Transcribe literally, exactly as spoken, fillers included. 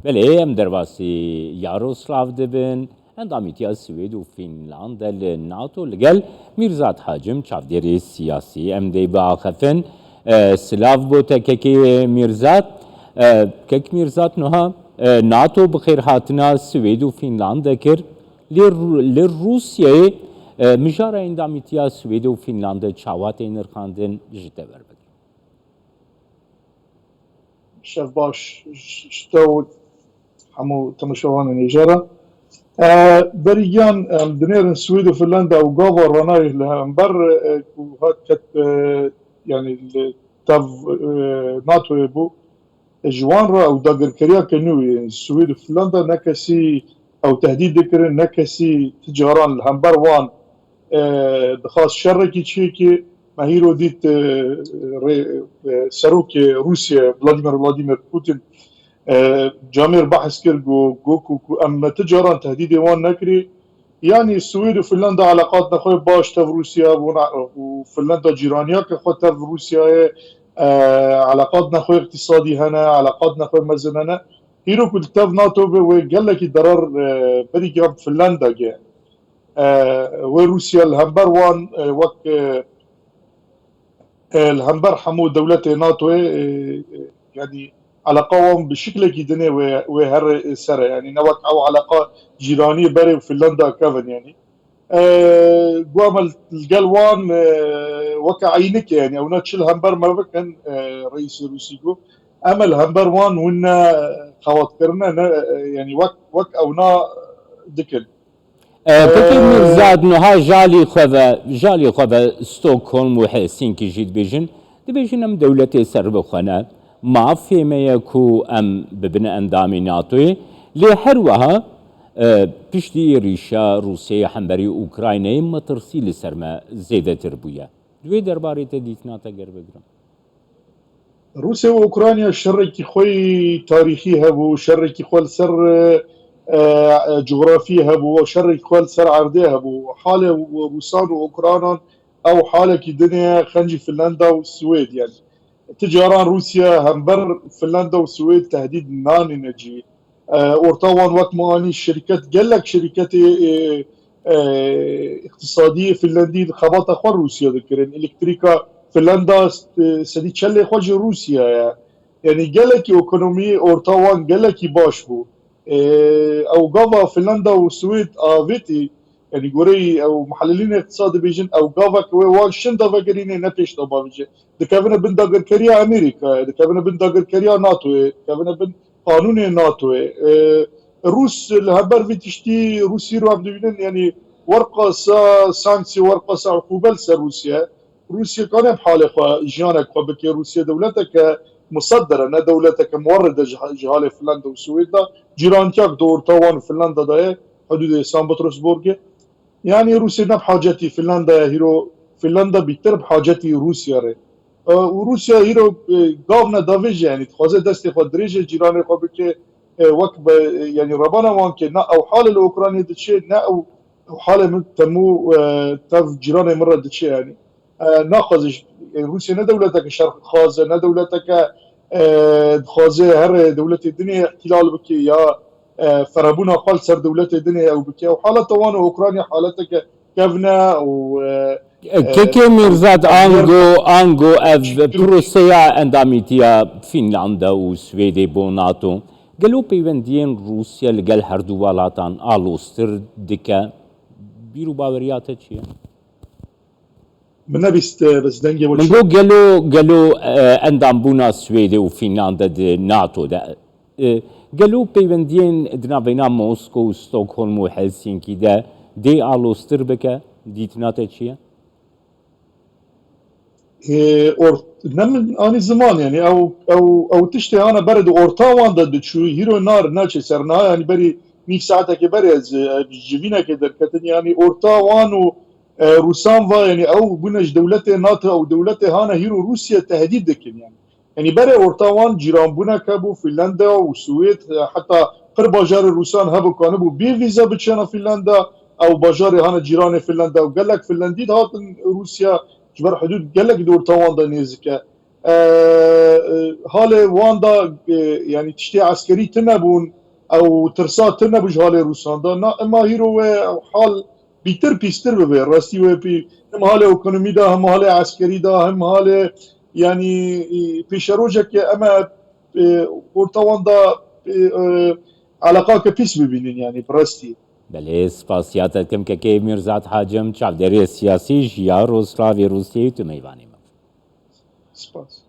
Belê, em derbasî Yaroslav dibin, endamîtiya Swêd û Fînlande li NATO, li gel Mîrzad Hacim, çavdêrê siyasî. Em dê biaxifin. E, silav bo te kekê Mîrzad. E, kek Mîrzad, nuha, e, NATO bi xêrhatina Swêd û Fînlande kir. Lê Ru-, li Rûsyayê, e, mijara endamîtiya Swêd û Fînlande çawa tê nirxandin, ji te werbigrim. Şev baş ji te û hemû temaşevanên hêja re. E, berî giyan, em dinêrin Swêd û Finlanda û gava ranayê li hember, e, ku hat ket, e, yanî li tev, e, NATOyê bû. Ji wan re ew dagirkeriya ke nû yên Swêd û Finlanda ne kesî ew tehdît dikirin, ne kesî ti caran li hember wan, e, dixwast şerekî çêkê. Me hîro dît, e, rê-, e, serokê Rûsya Vladimir Vladimir Putin, e, camêr behs kir, got, got ku, ku em me ti caran tehdîdê wan nekirî. Yanî Swêd û Finlanda eleqatna xwe baş tev Rûsya hebûn û Finlanda cîraniya ke xwe tev Rûsyayê, e, eleqatna xwe îqtîsadî hene, eleqatna xwe mezin hene. Hîro ku li tev NATO be wê gelekî derar, e, berî giyan Finlanda ge. E, wê Rûsya li hember wan, e, wek, e, e, li hember hemû dewletê NATOyê, e, e, yanî eleqa wan bi şiklekî dinê wê, wê here ser e. Yanî ne wek ew eleqa cîraniyê berê û Finlanda kevin yanî. E, got em li gel wan, e, weke eynik e, yanî ewna çi li hember me bikin, e, reîsê Rûsî got, em li hember wan win ne xewatkirine, ne, e, yanî wek, wek ewna dikin. E, pekî, e, Mîrzad, niha jalî xwe ve, jalî xwe ve Stockholm û Helsinki jî dibêjin. Dibêjin em dewletê serbixwe ne. Mafê me ye ku em bibin endamê NATOyê. Lê her wiha, e, piştî êrîşa Rûsyayê hemberî Ukraynayê metirsî li ser me zêdetir bûye. Di wê derbarê te dîtina te ger bigirim. Rûsya û Ukrayna şerekî xwe yî tarîxî hebû, şerekî xwe li ser, e, e, cografiyê hebû, şerekî xwe li ser erdê hebû. Halê Rûsan û Ukraynan ew halekî din e, xencî Finlanda û Swêd, yanî. Ti caran Rûsya hember Finlanda û Swêd tehdîd nanîne cî. E, orta wan wek me anî şirket, gelek şirketê, e, e, îqtisadî Finlandî xebata xwe Rûsya dikirin. Elektrîka Finlanda, e, sedî çelê xwe ji Rûsya ye. Yanî gelekî ekonomî orta wan gelekî baş bû. E, ew gava Finlanda û Swêd avêtî, yanî goreyî ew muhelilînê îqtisad dibêjin, ew gava ku wê wan şinda vegerînê ne pêş de bavêje. Dikevine bin dagirkeriya Amerîkayê, dikevine bin dagirkeriya NATOyê, dikevine bin qanûnê NATOyê. E, Rûs li hember vî tiştî, Rûsî ro em dibînin, yanî werqasa sanksî, werqasa uqûbe li ser Rûsya. Rûsya kane bi halê xwe, jiyanek xwe bike. Rûsya dewleteke musedder e, ne dewleteke muwerrid e ji, ji halê Finlanda û Swêd de. Cîrantiyak di orta wan û Finlanda de ye, hudûdê San Petersburgê. Yanî Rûsya ne bi hacetî Finlanda ye, hîro Finlanda bîtir bi hacetî Rûsya re. E, û Rûsya hîro, e, gavna davêje, yanî dixwaze destê xwe dirêje cîranê xwe bike, e, wek be, yanî rebana wan ke ne ew hale li Ukraynayê diçe, ne ew, ew hale min temû, e, tev cîranê min re diçe, yanî. E, naxwaze ji, e, Rûsya ne dewleteke şerxwaz e, ne dewleteke, e, dixwaze here dewletê dinê îhtilal bike ya, e, ferebûna xwe li ser dewletê dinê ew bike. Ew haleta wan û Ukrayna haleteke kevn e û, e, e, Kekê Mîrzad, ango, ango ev proseya endamîtiya Fînlanda û Swêdê bo NATO, gelo peywendiyên Rûsya li gel herdu welatan aloztir dike? Bîr û baweriya te çi ye? Min nebîst, e, bes dengê we Min çû. Got, gelo, gelo, e, endambûna Swêdê û Fînlanda di NATO de, e, gelo peywendiyên di navbeyna Moskow, Stockholm û Helsinki de dê aloztir bike? Dîtina te çi ye? E, or-, ne min anî ziman, yanî ew, ew, ew tiştê hane berê di orta wan de diçû, hîro nar naçe ser niha, yanî berî nîv saetekê berê ez, e, ji civînekê derketin, yanî orta wan û e, Rûsan va, yanî ew bûne ji dewletê NATO, ew dewletê hane hîro Rûsya tehdît dikin, yanî. Yanî berê orta wan cîranbûnek hebû, Fînlanda û Swêd, e, heta pir bajarê Rûsan hebû, kanibû bê vîza biçêna Fînlanda, ew bajarê hane cîranê Fînlanda û gelek Fînlendî dihatin Rûsya, ji ber hudûd gelek di orta wan de nêzik e. e, e, halê wan da, e, yanî tiştê eskerî tune bûn, ew tirsa tune bû ji halê Rûsan da. Na, ema hîro wê hal bîtir pîstir bibe. Rastî wê pî, hem halê ekonomî da, hem halê eskerî da, hem halê, yanî, e, pêşerojeke em e, e, orta wan da, e, e, eleqake pîs bibînin, yanî bi rastî. Belê, spasiya te dikim kekê Mîrzad Hacim, çavdêrê siyasî ji ya Rojhilatê Rûsiyê, tu mêvanê me. Spas.